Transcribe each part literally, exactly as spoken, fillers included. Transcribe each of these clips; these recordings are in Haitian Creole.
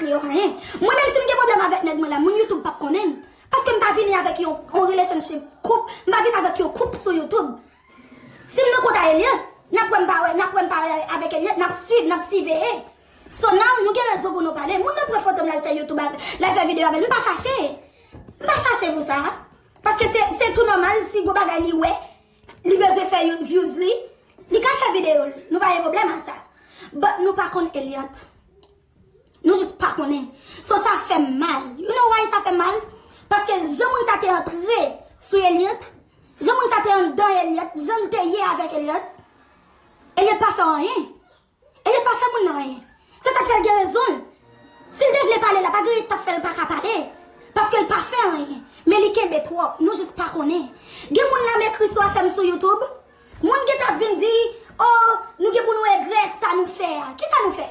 yo anyen. Mwen menm si m gen pwoblèm avèk nèg mwen la, moun YouTube p ap konnen l. Paske m pa vini avèk yon, yon relationship koup, m pa vin avèk yon koup sou YouTube. Si m nan kont a Eliante, n ap wè m pa wè, n ap wè m pa wè avèk Eliante, n ap swiv, n ap siveye. So now, nou gen rezon pou nou pale. Moun nan pran foto m, l al fè YouTube avè, l al fè videyo avè l. M pa fache. M pa fache pou sa. Paske se, se tou nòmal, si gon bagay li wè, li bezwen fè yon views li, li ka fè videyo l. Nou pa gen pwoblèm a sa. But nou pa konn Eliante. Nou jis pa konnen. So sa fè m mal. You know why sa fè m mal? Paske jan moun sa te antre sou Eliante, jan moun sa te anndan Eliante, jan l te ye avèk Eliante, Eliante pa fè anyen. Eliante pa fè moun nan anyen. Se sa k fè l gen rezon l. Si l te vle pale la, pa gen anyen k t ap fè l pa ka pale. Paske l pa fè anyen. Men li kenbe twòp. Nou jis pa konnen. Gen moun la m ekri sou afè m sou YouTube. Moun gentan ap vin di, oh, nou gen pou nou regrèt sa nou fè a. Kisa nou fè?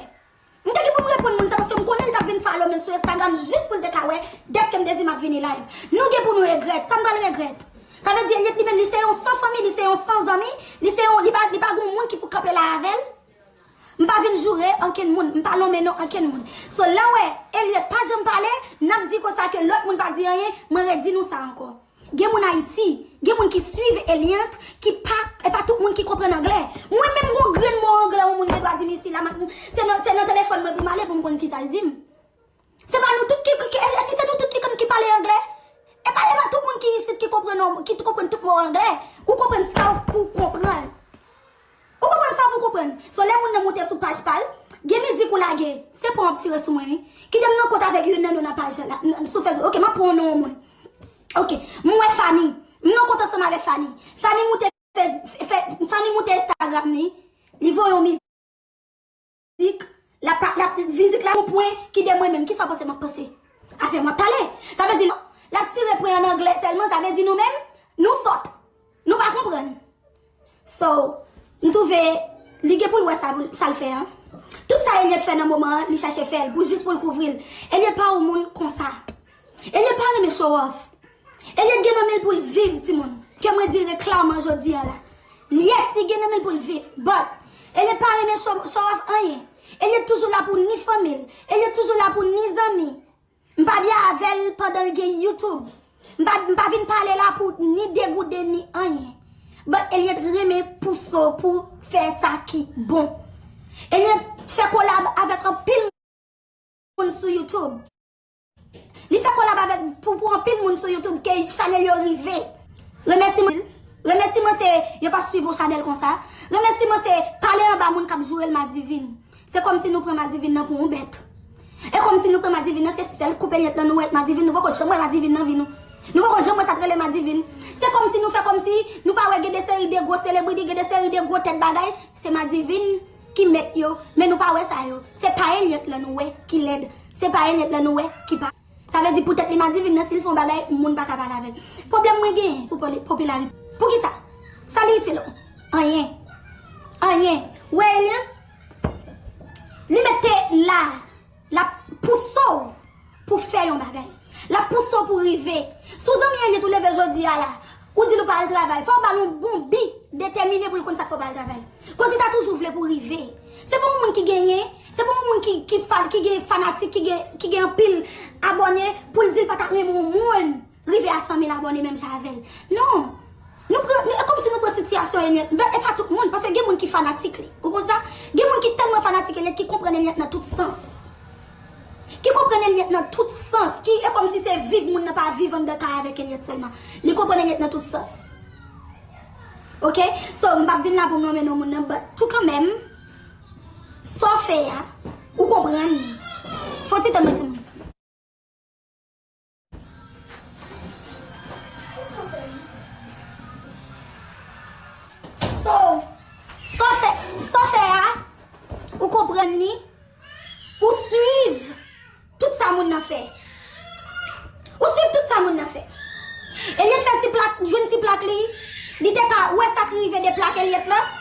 M te gen pou m reponn moun sa paske m konnen l t ap vin follow m sou Instagram jis pou l te ka wè dèske m te di m ap vini live. Nou gen pou nou regrèt. Sa n pral regrèt? Sa vle di Eliante li menm li se yon san fanmi, li se yon san zanmi, li se yon, li pa, li pa gon moun ki pou kanpe la avè l. M pa vin joure ankenn moun, m pa lonmen non ankenn moun. So lè w wè Eliante pa janm pale, n ap di konsa ke lòt moun pa di anyen, mwen redi nou sa ankò. Gen moun Ayiti, gen moun ki swiv Eliante, ki pa, e pa tout moun ki konprann anglè. Mwen menm gon grenn mo anglè yon moun gen dwa di m isi la, m, se nan, se nan telefòn mwen pou m ale pou m konn kisa l di m. Se pa nou tout ki, ki, ki, e, e si se nou tout ki konn ki pale anglè? E pa, e pa tout moun ki isit ki konprann, ki konprann tout mo anglè. Ou konprann sa w pou w konprann. Ou konprann sa w pou w konprann. So lè moun nan moute sou paj pa l, gen mizik ou lage, se pran w ap tire sou mwen wi. Kite m nan kont avèk youn nan nou nan paj la, n, sou Facebook. Ok, m ap pran non yon moun. Ok, m wè Fanny. M nan kont ansanm avèk Fanny. Fanny moute Fez, fè, Fanny moute Instagram ni, li voye yon mizik, l ap, l ap, mizik la yon pwen ki de mwen menm. Kisa w panse m ap panse? Afè m w ap pale. Sa vle di non, l ap tire pwen an anglè sèlman, sa vle di nou menm, nou sòt. Nou pa konprann. So, m twouve li gen pou l wè sa, sa l fè an. Tout sa Eliante fè nan moman an, li chache fè l pou jis pou l kouvri l. Eliante pa yon moun konsa. Eliante pa renmen show off. Eliante gen nan men l pou l viv, timoun. Ke mwen di l klèman jodi a la. Yes, li gen nan men l pou l viv. But, Eliante pa renmen show, show off anyen. Eliante toujou la pou ni fanmi l. Eliante toujou la pou ni zanmi. M pa byen avè l pandan l gen YouTube. M pa, m pa vin pale la pou ni degoude ni anyen. But Eliante renmen pou show, pou fè sa ki bon. Eliante fè kolab avèk anpil moun sou YouTube. Li fè kolab avèk, pou, pou anpil moun sou YouTube ke chanèl yo rive. Remèsiman, remèsiman se yo pa swiv yon chanèl konsa. Remèsiman se pale anba moun k ap joure l Madivine. Se kòmsi nou pran Madivine nan pou yon bèt. E kòmsi nou pran Madivine nan se sèl koup Eliante lan nou wè Madivine, nou poko janm wè Madivine nan vi nou. Nou poko janm wè sa k rele Madivine. Se kòmsi nou fè kòmsi nou pa wè gen de seri de gwo selebriti, gen de seri de gwo tèt bagay, se Madivine ki mèt yo, men nou pa wè sa yo. Se pa Eliante lan nou wè ki lèd. Se pa Eliante lan nou wè ki pa. Sa vle di poutèt li Madivine nan, si l fè yon bagay, moun pa ka pale avè l. Pwoblèm mwen genyen pou poli-, popilarite. Poukisa? Sa li itil ou? Anyen. Anyen. Wè Eliante, li mete la, l ap pouse w pou fè yon bagay. L ap pouse w pou rive. Si w zanmi Eliante ou leve jodi a la, ou di l ou pa al travay, fò w ba l yon bon bi detèmine pou l konn sa k fè w pa al travay. Koz li ta toujou vle pou w rive. Se pa yon moun ki genyen, se pa yon moun ki, ki fa-, ki gen fanatik, ki gen, ki gen anpil abòne pou l di l pa ta renmen yon moun rive a san mil abòne menm jan avè l. Non. Nou pran, nou, e kòmsi nou pran sitiyasyon Eliante. But e pa tout moun, paske gen moun ki fanatik li. Ou konn sa? Gen moun ki tèlman fanatik Eliante ki konprann Eliante nan tout sans. Ki konprann Eliante nan tout sans. Ki e kòmsi se viv moun nan pa viv anndan kay avèk Eliante sèlman. Li konprann Eliante nan tout sans. Ok? So, m p ap vin la pou m nonmen non moun nan, but tou kanmenm, sa w fè a, ou konprann. Fò ti tann mwen timoun. So, sa w fè, sa w fè a, ou konprann li, ou swiv tout sa moun nan fè. Ou swiv tout sa moun nan fè. Eliante fè ti plak, jwenn ti plak li, li te ka wè sa k rive de plak Eliante lan.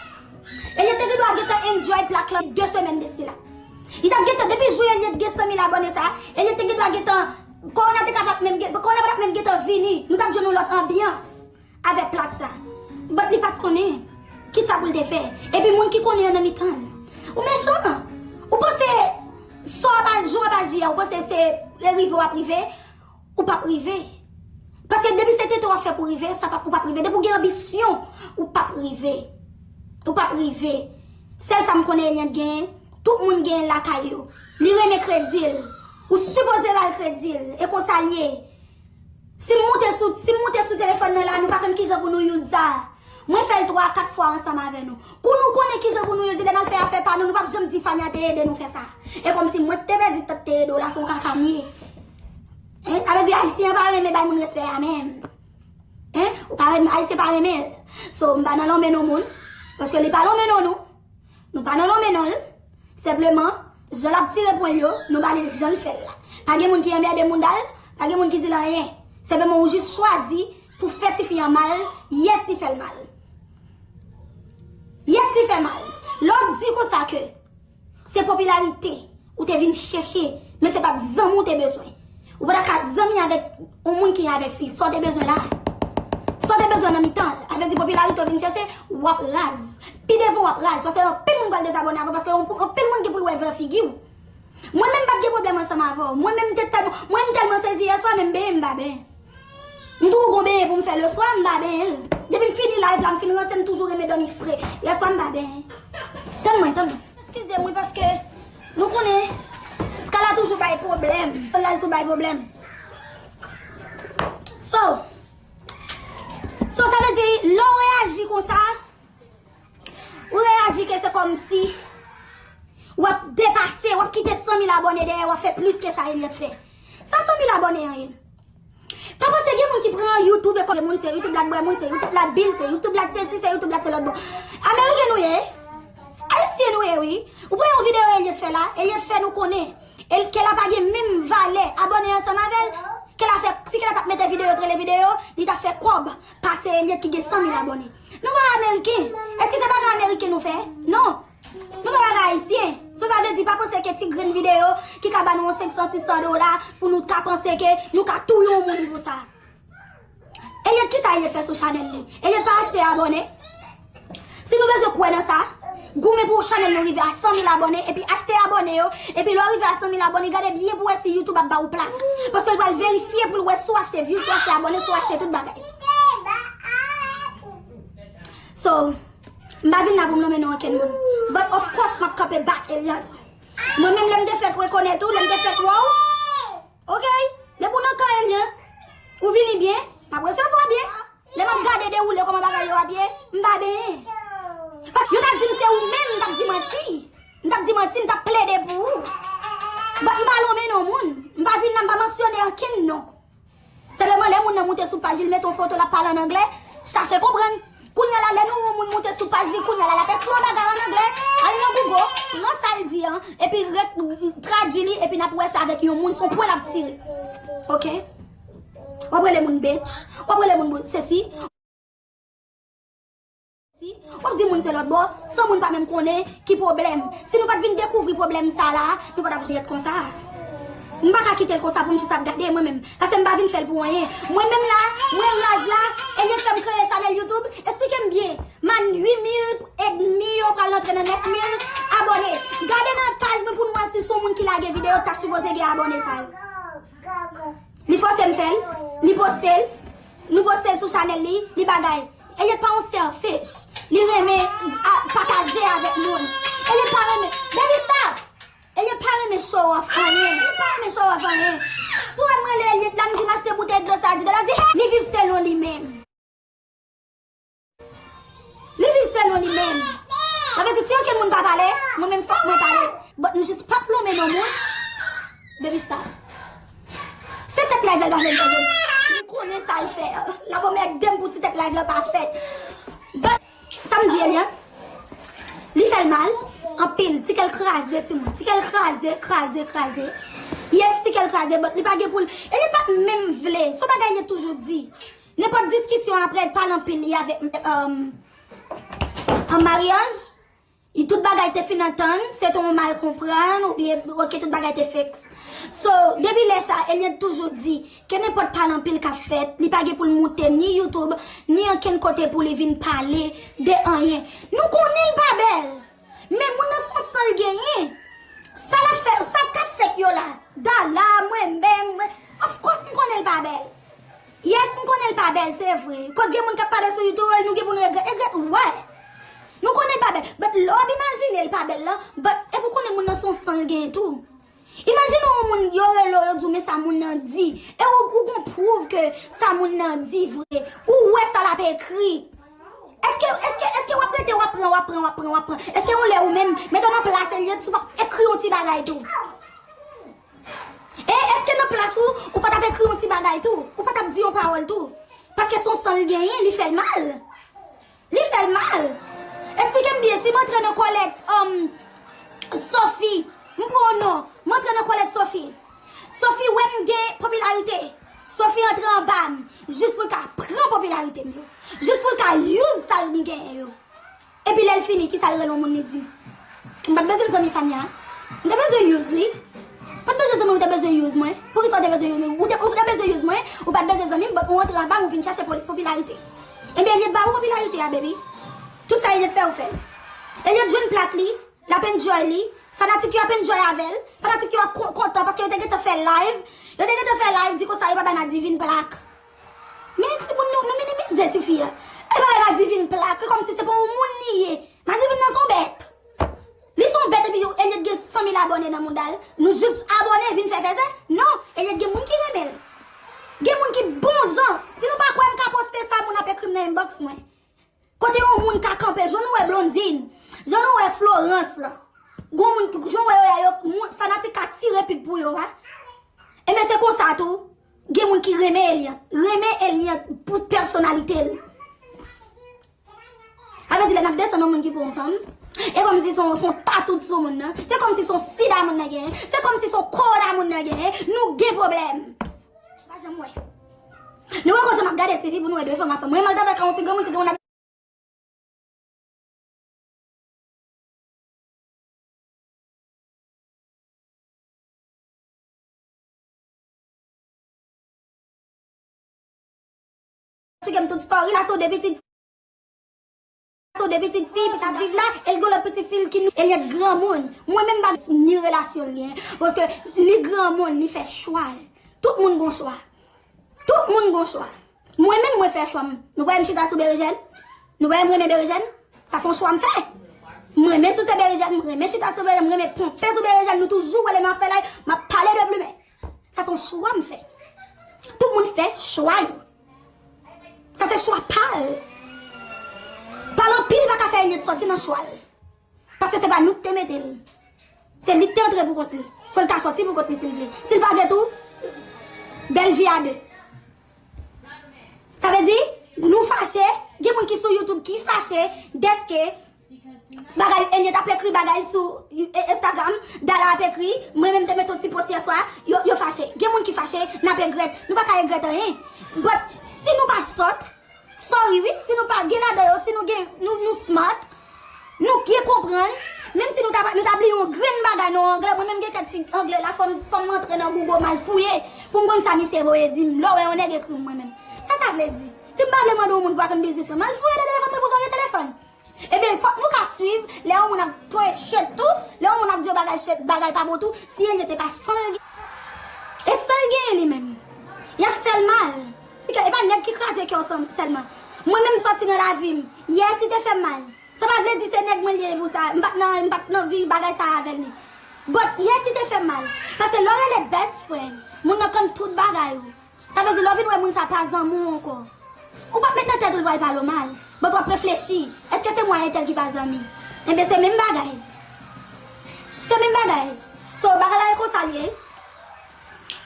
Eliante te gen dwa gentan enjoy plak lan de semèn de sila. Li t ap gentan, depi jou Eliante gen san mil abòne sa, Eliante te gen dwa gentan, kowona te ka pa t menm gen, kowona pa t ap menm gentan vini, nou t ap jwenn yon lòt anbyans avèk plak sa. But li pa t konnen kisa pou l te fè. Epi moun ki konnen yo nan mitan l. Ou mechan! Ou panse Sa w ap aji, w ap aji a, ou panse se rive w ap rive? Ou p ap rive. Paske depi se tenten w ap fè pou rive, sa p ap, ou p ap rive. Depi w gen anbisyon, ou p ap rive. Ou p ap rive. Sèl sa m konnen Eliante genyen, tout moun genyen l lakay yo. Li renmen kredi l. Ou sipoze ba l kredi l. E konsa l ye. Si m moute sou, si m moute sou telefòn nan la, nou pa konn kijan pou nou use sa. Mwen fè l twa, kat fwa ansanm avè nou. Kou nou konnen kijan pou nou use, lè n al fè afè pa nou, nou p ap janm di Fania te ede nou fè sa. E kòmsi mwen k te pèdi tan te ede w la, se yon kaka m ye. Hein? Sa vle di Ayisyen pa renmen bay moun respè a menm. Hein? Ou pa renmen, Ayisyen pa renmen l. So, m pa nan lonmen non moun. Paske li pa lonmen non nou. Nou pa nan lonmen non l. Senpleman, jan l ap tire pwen l yo, nou ba li l jan l fè l la. Pa gen moun ki anmède moun dal, pa gen moun ki di l anyen. Senpleman, ou jis chwazi pou fè tifi an mal, yes, li fè l mal. Yes, li fè mal. Lè w di konsa ke se popilarite ou te vin chèche, men se pa t zanmi w te bezwen. Ou pa ta ka zanmi avèk yon moun ki avèk fi. Sa w te bezwen la? Sa w te bezwen nan mitan l? A vle di popilarite w vin chèche, w ap raz. Pi devan w ap raz, paske anpil moun pral dezabòne avè w, paske yon, anpil moun gen pou l wè vrè figi w. Mwen menm m pa t gen pwoblèm ansanm avè w. Mwen menm m te tèlman, mwen m tèlman sezi yèswa, menm benyen m pa benyen. M toujou gon benyen pou m fè leswa, m pa benyen l. Depi m fini live la, m fin ranse, m toujou renmen dòmi fre. Yèswa m pa benyen. Tann mwen, tann mwen. Eskize m wi, paske nou konnen Skala toujou bay pwoblèm. Skala toujou bay pwoblèm. So, so sa vle di, lè w reyaji konsa, ou reyaji ke se kòmsi w ap depase, w ap kite san mil abòne dèyè, w ap fè plis ke sa Eliante fè. Sa san mil abòne an ye? Pa panse gen moun ki pran YouTube e kòmsi moun se YouTube la t bwè moun, se YouTube la t bil, se YouTube la t sesi, se YouTube la t se lòt bò. Ameriken nou ye? Ayisyen nou ye wi. Ou pran yon videyo Eliante fè la, Eliante fè nou konnen. E Kela pa gen menm valè abòne ansanm avè l. Kela fè, si Kela t ap mete videyo, t rele videyo, li t ap fè kòb pase Eliante ki gen san mil abòne. Nou pa Ameriken. Èske se bagay Ameriken nou fè? Non. Nou pa bagay Ayisyen. So sa vle di, pa panse ke ti grenn videyo ki ka ba nou yon senk san, sis san dola pou nou ta panse ke nou ka touye yon moun pou sa. Eliante, kisa Eliante fè sou chanèl li? Eliante pa achte abòne? Si nou bezwen kwè nan sa, goumen pou chanèl nou rive a san mil abòne, epi achte abòne yo, epi lè w rive a san mil abòne, gade byen pou w wè si YouTube ap ba ou plak. Paske l pral verifye pou l wè si w achte view, si w achte abòne, si w achte tout bagay. So, m pa vin la pou m nonmen non ankenn moun. But of course, m ap kanpe back Eliante. Mwen menm lè m te fèk rekonèt ou, lè m te fèk wè w, ok, depi w nan kan Eliante, ou vini byen, m ap resevwa byen. Lè m ap gade dewoule kòman bagay yo ap ye, m pa benyen. Paske yo ta di m se ou menm, m t ap di manti. M t ap di manti, m t ap plede pou ou. But m pa lonmen non moun. M pa vin la, m pa mansyone ankenn non. Senpleman, lè moun nan moute sou paj li, l mete yon foto, l ap pale ann anglè, chache konprann. Kounye a la, lè nou wè yon moun moute sou paj li, kounye a la, l ap ekri yon bagay ann anglè, al nan Google, pran sa l di an, epi re-, tradui li, epi n ap wè sa avèk yon moun, se yon pwen l ap tire. Ok? W ap rele moun bitch, w ap rele moun sesi. Si, w ap di moun se lòt bò, san moun pa menm konnen ki pwoblèm. Si nou pa t vin dekouvri pwoblèm sa la, nou pa t ap jèt konsa. M pa ka kite l konsa pou m jis ap gade mwen menm. Paske m pa vin fè l pou anyen. Mwen menm la, mwen raz la, Eliante fè m kreye chanèl YouTube. Esplike m byen. M a uit mil edmi, yo pral antre nan nèf mil abòne. Gade nan paj mwen pou n wè si se yon moun ki lage videyo, ta sipoze gen abòne sa yo. Li fòse m fè l, li poste l, nou poste l sou chanèl li, li bagay. Eliante pa yon selfish. Li renmen a, pataje avèk moun. Eliante pa renmen, Baby stop! Eliante pa renmen show off anyen. Li pa renmen show off anyen. Si w wè m rele Eliante la, m di m achte boutèy dlo sa a dis dola, di, li viv selon li menm. Li viv selon li menm. Sa vle di, si ankenn moun pa pale, mwen menm fòk mwen pale. But m jis p ap lonmen non moun. Baby stop. Se tèt live la l pa vle m fè. Li konnen sa l fè. L ap anmède m pou ti tèt live la pa fèt. But, sa m di Eliante, li fè l mal anpil. Ti kè l kraze, timoun. Ti kè l kraze, kraze, kraze. Yes, ti kè l kraze, but li pa gen pou l. Eliante pa t menm vle. Se yon bagay li toujou di. Nenpòt diskisyon apre, l pale anpil li avèk, um, an maryaj. Li tout bagay te fin antann, se te yon mal konprann, oubyen, ok, tout bagay te fiks. So, depi lè sa, Eliante toujou di, ke nenpòt pale anpil k ap fèt, li pa gen pou l moute ni YouTube, ni ankenn kote pou li vin pale de anyen. Nou konnen l pa bèl, men moun nan se yon san l genyen. Sa l ap fè, sa k Fake yo la. Dala, mwen menm, mwen. Of course, m konnen l pa bèl. Yes, m konnen l pa bèl, se vre. Koz gen moun k ap pale sou YouTube, nou gen pou n regrèt. Regrèt, wè. Nou konnen l pa bèl. But lè w ap imajine l pa bèl lan, but epi w konnen moun nan se yon san l gen tou. Imajine yon moun, yo rele w, yo di w, men sa moun nan di. E ou, ou gon pwouv ke sa moun nan di vre. Ou wè sa l ap ekri. Èske, èske, èske w ap rete, w ap pran, w ap pran, w ap pran, w ap pran? Èske yon lè ou menm, mete w nan plas Eliante, si w p ap ekri yon ti bagay tou? E èske nan plas ou, ou pa t ap ekri yon ti bagay tou? Ou pa t ap di yon pawòl tou? Paske se yon san l genyen, li fè l mal. Li fè l mal. Eksplike m byen, si m antre nan kòlèt, um, Sophie, m pran yon non, m antre nan kòlèt Sophie. Sophie wè m gen popilarite. Sophie antre anba m, jis pou l ka pran popilarite m yo. Jis pou l ka use sa m genyen yo. Epi lè l fini, kisa l rele yon moun li di? M pa t bezwen zanmi Fania. M te bezwen use li. M pa t bezwen zanmi, ou te bezwen use mwen. Poukisa ou te bezwen use mwen? Ou te, ou te bezwen use mwen, ou pa t bezwen zanmi m, but ou antre anba m, ou vin chache po-, popilarite. Ebyen, Eliante ba ou popilarite a, baby. Tout sa Eliante fè, ou fè l. Eliante jwenn plak li, l ap enjoy li. Fanatik yo ap enjoy avè l. Fanatik yo ap kon-, kontan paske yo te gentan fè live. Yo te gentan fè live, di konsa yo pa bay Madivine plak. Men timoun nou, nou minimize tifi a. E pa bay Madivine plak, kòmsi se pa yon moun li ye. Madivine nan se yon bèt. Li se yon bèt epi Eliante gen san mil abòne nan mouda l. Nou jis abòne vin fè fèzè? Non, Eliante gen moun ki renmen l. Gen moun ki bon jan. Si nou pa kwè m ka poste sa, moun ap ekri m nan inbox mwen. Kote yon moun ka kanpe, jan nou wè Blondine, jan nou wè Florence lan. Gon moun, jan w wè yo, yo, moun, fanatik ka tire pik pou yo, a. Ebyen, se konsa tou, gen moun ki renmen Eliante. Renmen Eliante pou pèsonalite l. Sa vle di, lè n ap desann yon moun ki pran yon fanm, e kòmsi se yon, se yon tatou sou moun nan. Se kòmsi se yon sida moun nan genyen. Se kòmsi se yon kowona moun nan genyen. Nou gen pwoblèm. Pa janm wè. Nou wè konsa m ap gade T V pou nou wè de fanm a fanm. Mwen, m al travay ka yon ti granmoun, ti granmoun ap Figem tout story la, so de pitit, so de pitit fi ki t ap viv la, e l gen lòt pitit fi l ki nou, Eliante granmoun. Mwen menm pa ni relasyon l gen, paske li granmoun, li fè chwa l. Tout moun gon chwa. Tout moun gon chwa. Mwen menm mwen fè chwa m. Nou pa wè m chita sou berejèn? Nou pa wè m renmen berejèn? Sa se yon chwa m fè. M renmen souse berejèn, m renmen chita sou berejèn, m renmen ponpe sou berejèn. Nou toujou wè lè m ap fè live, m ap pale de plimen. Sa se yon chwa m fè. Tout moun fè chwa yo. Sa se chwa pa l. Pale anpil pa ka fè Eliante sòti nan chwa l. Paske se pa nou ki te mete l. Se li ki te antre pou kont li. So l ka sòti pou kont li si l vle. Si l pa vle tou, bèl vi a de. Sa vle di, nou fache, gen moun ki sou YouTube ki fache dèske bagay, Eliante ap ekri bagay sou, e, Instagram, Dala ap ekri, mwen menm te mete yon ti post yè swa, yo, yo fache. Gen moun ki fache, n ap regrèt. Nou pa ka regrèt anyen. But, si nou pa sòt, sorry wi, si nou pa gen ladan yo, si nou gen, nou, nou smart, nou byen konprann, menm si nou ta, nou ta bliye yon grenn bagay nan anglè, mwen menm gen kèk ti anglè la, fò m, fò m antre nan Google, m al fouye, pou m konn sa misye voye di m, lè w wè yon nèg ekri m mwen menm. Sa sa vle di? Si m pa vle mande yon moun pou akonn biznis mwen, m al fouye nan telefòn mwen pou sonje telefòn. Ebyen, fòk nou ka swiv, lè yon moun ap tonye shit tou, lè yon moun ap di yon bagay shit, bagay pa bon tou, si Eliante pa san l gen, e san l genyen li menm. Y ap fè l mal. E pa nèg ki kraze kè w sèlman. Mwen menm m sòti nan lavi m. Yes, li te fè m mal. Sa pa vle di se nèg mwen li ye pou sa. M pa t nan, m pa t nan vi bagay sa avè l li. But, yes, li te fè m mal. Paske lè w rele best friend, moun nan konn tout bagay ou. Sa vle di, lè w vin wè moun sa pa zanmi w ankò, ou p ap met nan tèt ou l pral pale w mal. But w ap reflechi, èske se mwen a entèl ki pa zanmi? Ebyen, se menm bagay. Se menm bagay. So, bagay la e konsa l ye.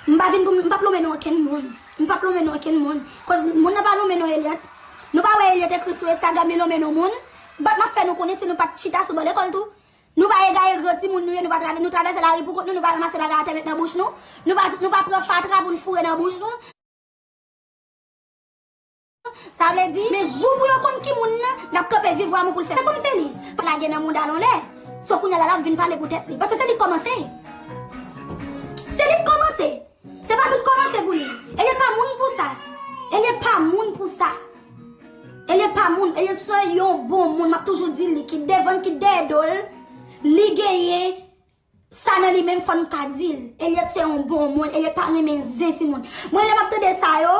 M pa vin pou m, m p ap lonmen non okenn moun. M p ap lonmen non okenn moun. Koz moun nan pa lonmen non Eliante. Nou pa wè Eliante ekri sou Instagram li lonmen non moun. But m ap fè nou konnen si nou pa t chita sou ban lekòl tou. Nou pa egaye gran timoun nou ye, nou pa travè-, nou travèse lari pou kont nou, nou pa ranmase bagay atè met nan bouch nou. Nou pa, nou pa pran fatra pou n foure nan bouch nou. Sa vle di, men jou pou yo konn ki moun nan, n ap kanpe viv w amou pou l fè. Se kòm se li. Pa lage nan mouda l yon lè. So kounye a la, l ap vin pale pou tèt li. Paske se li k kòmanse. Se li k kòmanse. Se pa nou k kòmanse pou li. Eliante pa moun pou sa. Eliante pa moun pou sa. Eliante pa moun. Eliante se yon bon moun. M ap toujou di li, kit devan l, kit dèyè do l, li genyen sa Nan li menm fò n ka di l. Eliot se yon bon moun. Eliot pa renmen zen timoun. Mwen lè m ap tande sa yo,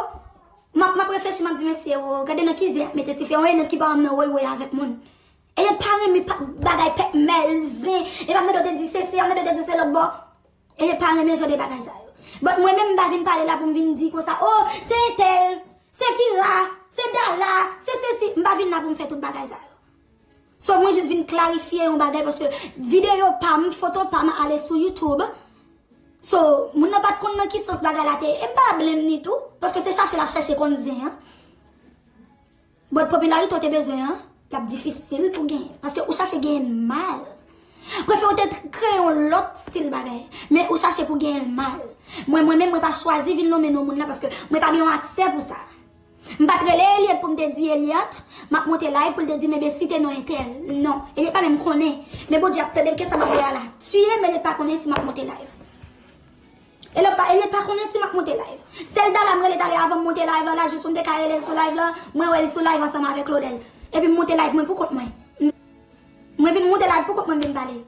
m ap, m ap reflechi, m ap di, mesye, o, gade nan ki zen y ap mete tifi. Yon Eliot ki pa renmen nan woy woy avèk moun. Eliot pa renmen pa, bagay pèpmèl, zen. E pa m tande yo te di se se, m tande yo te di se lòt bò. Eliot pa renmen jan de bagay sa yo. But mwen menm m pa vin pale la pou m vin di konsa, o, se entèl, se Kira, se Dala, se sesi. M pa vin la pou m fè tout bagay sa yo. So mwen jis vin klarifye yon bagay paske videyo pa m, foto pa m ale sou YouTube. So moun nan pa t konn nan ki sans bagay la te ye. E m pa blame ni tou, paske se chache l ap chache konn zen an. But popilarite w te bezwen an, l ap difisil pou genyen l. Paske ou chache genyen l mal. Prefere w te kreye yon lòt stil bagay. Men ou chache pou genyen l mal. Mwen, mwen menm, mwen pa chwazi vin lonmen non moun nan paske mwen pa gen yon aksè pou sa. M pa t rele Eliot pou m te di Eliot, m ap monte live pou l te di m, ebyen site non entèl. Non, Eliot pa menm konnen. Men Bondye ap tande m, ke sa m ap wè a la. Tiye m, Eliot pa konnen si m ap monte live. Eliot pa, Eliot pa konnen si m ap monte live. Sèl Dala m rele talè avan m monte live la, la jis pou m te ka rele l sou live la, mwen wè li sou live ansanm avèk Claudel. Epi m monte live mwen pou kont mwen. Mwen vin monte live pou kont mwen, m vin pale.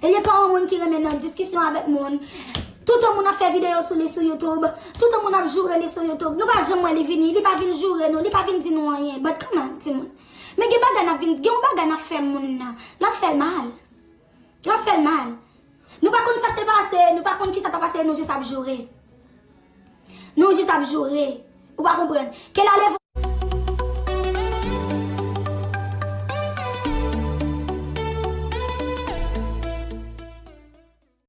Eliot pa yon moun ki renmen nan diskisyon avèk moun. Toutan moun ap fè videyo sou li sou YouTube. Toutan moun ap joure li sou YouTube. Nou pa janm wè li vini. Li pa vin joure nou. Li pa vin di nou anyen. But come on, timoun. Men gen bagay n ap vin, gen yon bagay n ap fè moun nan. N ap fè l mal. N ap fè l mal. Nou pa konn sa k te pase. Nou pa konn ki sa k pa pase. Nou jis ap joure. Nou jis ap joure. Ou pa konprann. Ke l ale